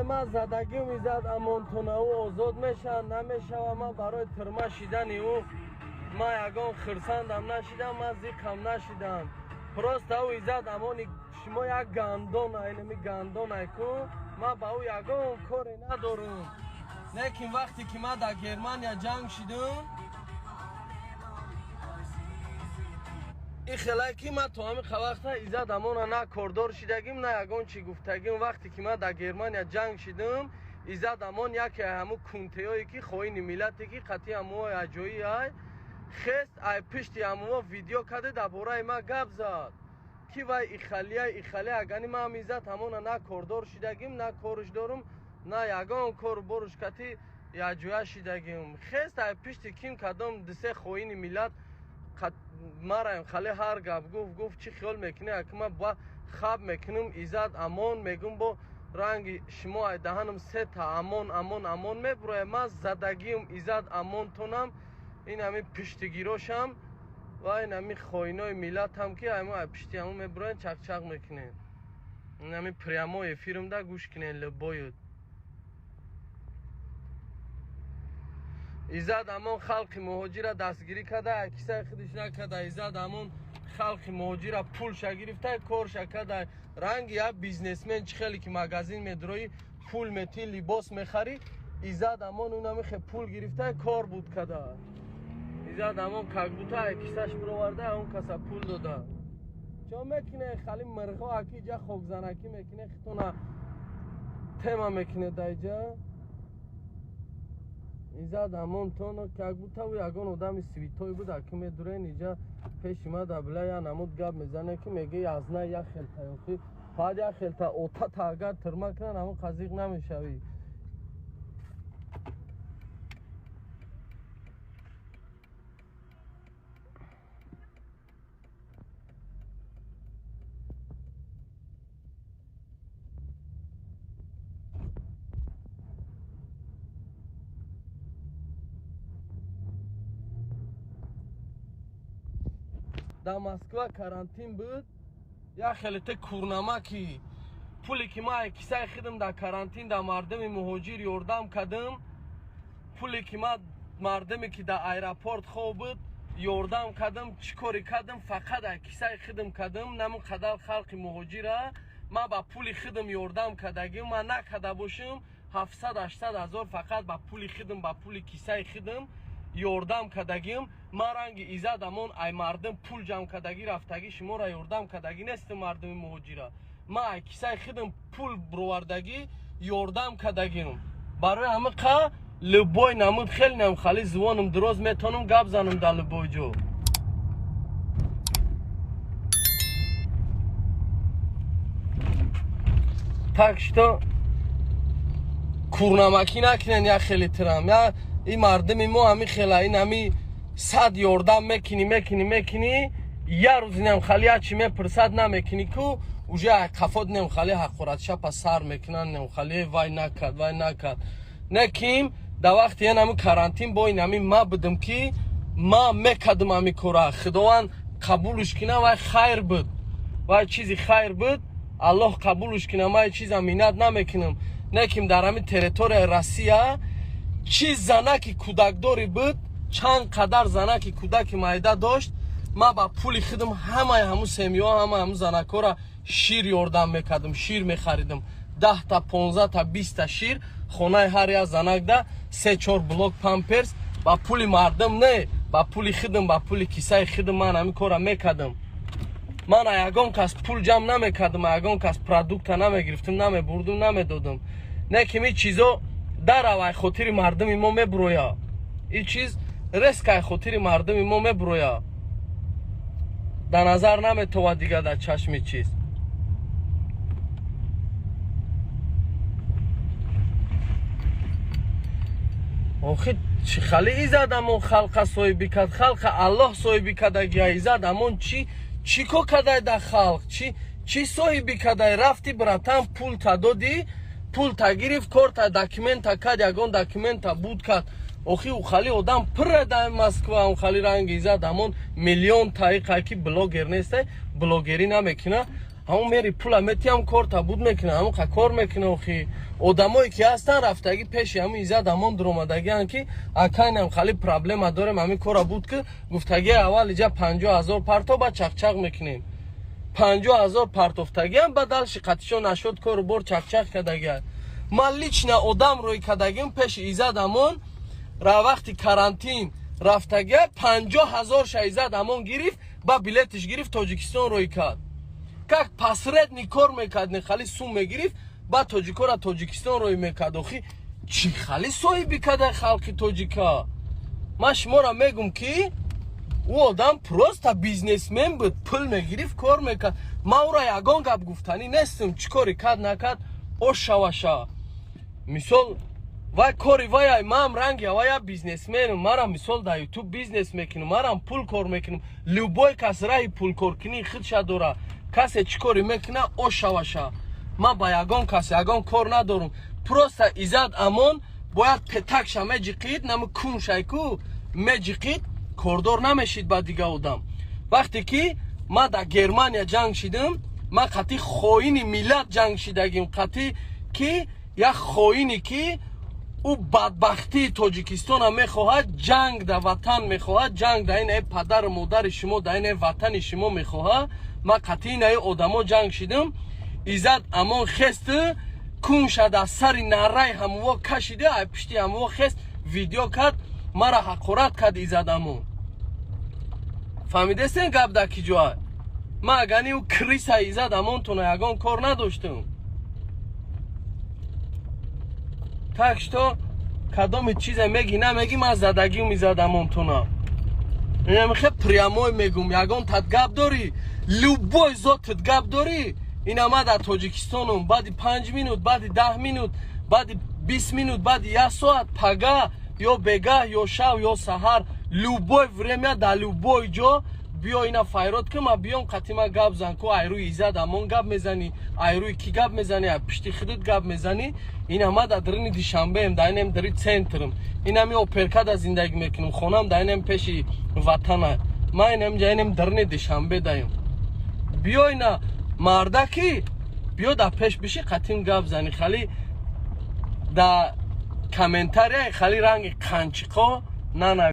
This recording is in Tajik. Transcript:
Ман задагим Иззат Амонтона, ӯ озод мешавад, намешавад. Ман барои тюрьма шидани ӯ ман ягон хирсандам нашидам, ман зиқам нашидам. Просто ӯ Иззат Амони шумо як гандон, инами гандон айку, ман ба ӯ ягон коре надорам. Лекин вақте ки ман дар Германия ҷанг шидам, ин хелае ки ман то ҳамин вақта Иззат Амона на кордор шидагим, на ягон чӣ гуфтагим. Вақте ки ман дар Германия ҷанг шидам, Иззат Амон яке ҳамун кунтеое ки хоини миллате ки қатъи ҳамуҳои аҷоӣ ай хест, ай пишти ҳамуҳо видео карда дар бораи ман гап зад, ки вай ихалия ихалия. Агани ман ҳам Иззат Амона на кордор шидагим, на корш дорум, на ягон кор боруш кати яҷоя шидагим. Хест ай пишти ким кадом дисе хоини миллат мараем хали ҳар гап гуфт, гуфт чӣ хиёл мекунӣ, аки ман ба хаб мекунам Иззат Амон мегум, бо ранги шумо ай даҳанам сета Амон Амон Амон мебурояд. Ман задагиам Иззат Амонтонам, ин ҳамин пиштигирошам ва ин ҳамин хоинои миллатам ки ай пишти ҳамон мебуроянд, чақчақ мекунем. Ин ҳамин прямой эфирмда гӯш кунед либоюд. Иззат Амон халқи муҳоҷира дастгирӣ карда, кисаи худиш накарда. Иззат Амон халқи муҳоҷира пулша гирифта, корша карда. Ранги як бизнесмен чӣ хеле ки магазин медроӣ, пул метӣ, либос мехарӣ, Иззат Амон унамихе пул гирифта, кор буд карда. Иззат Амон как будто кисаш бироварда, он каса пул дода. Чо мекуне хали мирғо аки иҷа хокзанакӣ мекуне, хитона тема мекуне даиҷа. Иззат Амон тона как будто ӯ ягон одами святой буд, аки медурен иҷа пеши ма да била я намуд гап мезане ки меге язна як хелта ёхи фақат як хелта отата агар тюрьма кунан ҳамон қазиқ намешавӣ. Дар Москва карантин буд, як хелете курнамаки пуле ки ман кисаи худам дар карантин дар мардуми муҳоҷир ёрдам кардам, пуле ки ман мардуме ки дар аэропорт хоб буд ёрдам кардам, чӣ коре кардам, фақат ай кисаи худам кардам. Намун қадар халқи муҳоҷира ман ба пули худам ёрдам кардагим, ман накарда бошам 700-800 ҳазор фақат ба пули худам, ба пули кисаи худам ёрдам кардагим. Ман ранги Иззат Амон ай мардум пул ҷамъ кардагӣ рафтагӣ шуморо ёрдам кардагӣ нестам мардуми муҳоҷира. Ман ай кисаи худам пул бировардагӣ ёрдам кардагим. Барои ҳамин қа любой намуд хеле нам хали звоном дроз метонам гап занам дар любой ҷо. Так что курнамакӣ накунен як хеле тирам. Я ин мардуми мо ҳамин хела, ин ҳами сад ёрдам мекунӣ, мекунӣ, мекунӣ, як рӯз инам хали як чӣ мепурсад намекунӣ ку уже қафот нем хали ҳақоратшапа сар мекунанд, нем хали вай накард, вай накард. Неким дар вақти ин ҳами карантин бо ин ҳами ма будам ки ма мекардам ҳами кора. Худованд қабулш кина, вай хайр буд, вай чизи хайр буд, Аллоҳ қабулш кина, ман чиза миннат намекунам. Неким дар ҳами территорияи Россия чӣ занаки кӯдакдорӣ буд, чанд қадар занаки кӯдаки майда дошт, ман ба пули худам ҳамаи ҳамун семьё, ҳамаи ҳамун занакҳоро шир ёрдам мекардам, шир мехаридам. 10та, 15та, 20та шир хонаи ҳар як занакда 3-4 блок памперс ба пули мардум не, ба пули худам, ба пули кисаи худам ман ҳамин корро мекардам. Ман ягон кас пул ҷамъ намекардам, ягон кас продукта намегирифтам, намебурдум, намедодам. Не ки ин чизо дарав ай хотири мардуми мо мебуроя. Ин чиз резко ай хотири мардуми мо мебуроя. Дар назар наметовад дигар дар чашми чиз. Охи чӣ хали Иззат Амон халқа соҳибӣ кард, халқа Аллоҳ соҳибӣ кардагия. Иззат Амон чӣ кор кардай дар халқ? Чӣ соҳибӣ кардай? Рафти братан пул та додӣ, пул та гирифт, корта документа кард, ягон документа буд кард. Охи ухали одам пурра дар Москва, ухали ранги Иззат Амон миллион таиқа ки блогер нестай, блогерӣ намекуна. Ҳамун мери пула метиҳам, корта буд мекуна, ҳамун қа кор мекуна. Охи одамое ки ҳастан, рафтагӣ пеши ҳамун Иззат Амон дуромадагиан, ки акайнам хали проблема дорем, ҳамин кора буд, ки гуфтагӣ аввал иҷа 50 000 парто, ба чақчақ мекунем. 50 000 партофтагиам, ба дальше қатишо нашуд, кору бор чақчақ кардагиа. Ман лично одам рӯй кардагим пеши Иззат Амон. Ра вақти карантин рафтагия, 50 000 ша Иззат Амон гирифт, ба билетиш гирифт, Тоҷикистон рӯй кард. Как посредник кор мекард, не хали сум мегирифт, ба тоҷикора Тоҷикистон рӯй мекард. Охи чӣ хали соҳиби када халқи тоҷика? Ман шуморо мегум, ки ӯ одам просто бизнесмен буд, пул мегирифт, кор мекард. Ман ӯро ягон гап гуфтанӣ нестам, чӣ кори кард, накард, ошаваша. Мисол, вай кори вай, ман ранги вая бизнесменам, марам мисол дар Ютуб бизнес мекунам, марам пул кор мекунам. Любой кас раҳи пулкоркунии худша дора. Касе чӣ коре мекуна, ошаваша. Ман ба ягон кас ягон кор надорам. Просто Иззат Амон бояд петакша меҷиқид, наму куншайку меҷиқид, кордор намешид ба дига одам. Вақте ки ман дар Германия ҷанг шидам, ман қатъи хоини миллат ҷанг шидагим, қатъи ки як хоине ки ӯ бадбахтии Тоҷикистона мехоҳад, ҷанг да ватан мехоҳад, ҷанг да инаи падару модари шумо, да инаи ватани шумо мехоҳад. Ман қатъи инаи одамо ҷанг шидам. Иззат Амон хест, куншад аз сари нараи ҳамуво кашида, ай пишти ҳамуво хест, видео кард, мара ҳақорат кард Иззат Амон. Фаҳмидестен гап дар ки ҷоа? Ман агани ӯ крыса Иззат Амонтона ягон кор надоштам. Так что кадоми чизе меги, намеги, ман задагиум Иззат Амонтона. Инамихе прямой мегум. Ягон тат гап дорӣ, любой зотат гап дорӣ, ина ма дар Тоҷикистонум. Баъди 5 минут, баъди 10 минут, баъди 20 минут, баъди як соат, пага ё бегаҳ, ё шав, ё саҳар, любой время, дар любой ҷо биё, ина файрод ки ма биём, қатима гап зан ку. Айрӯи Иззат Амон гап мезанӣ, айрӯи кӣ гап мезанӣ, ай пишти худат гап мезанӣ. Ина ма дар дарини Душанбеем, дар инем дари центрм, инами оперкада зиндагӣ мекунем, хонам дар инем пеши ватана. Ма инамҷа инем дарини Душанбе даем. Биё, ина мардаки биё, дар пеш биши, қатим гап зани. Хали да комментария хали ранги қанчиқо нана.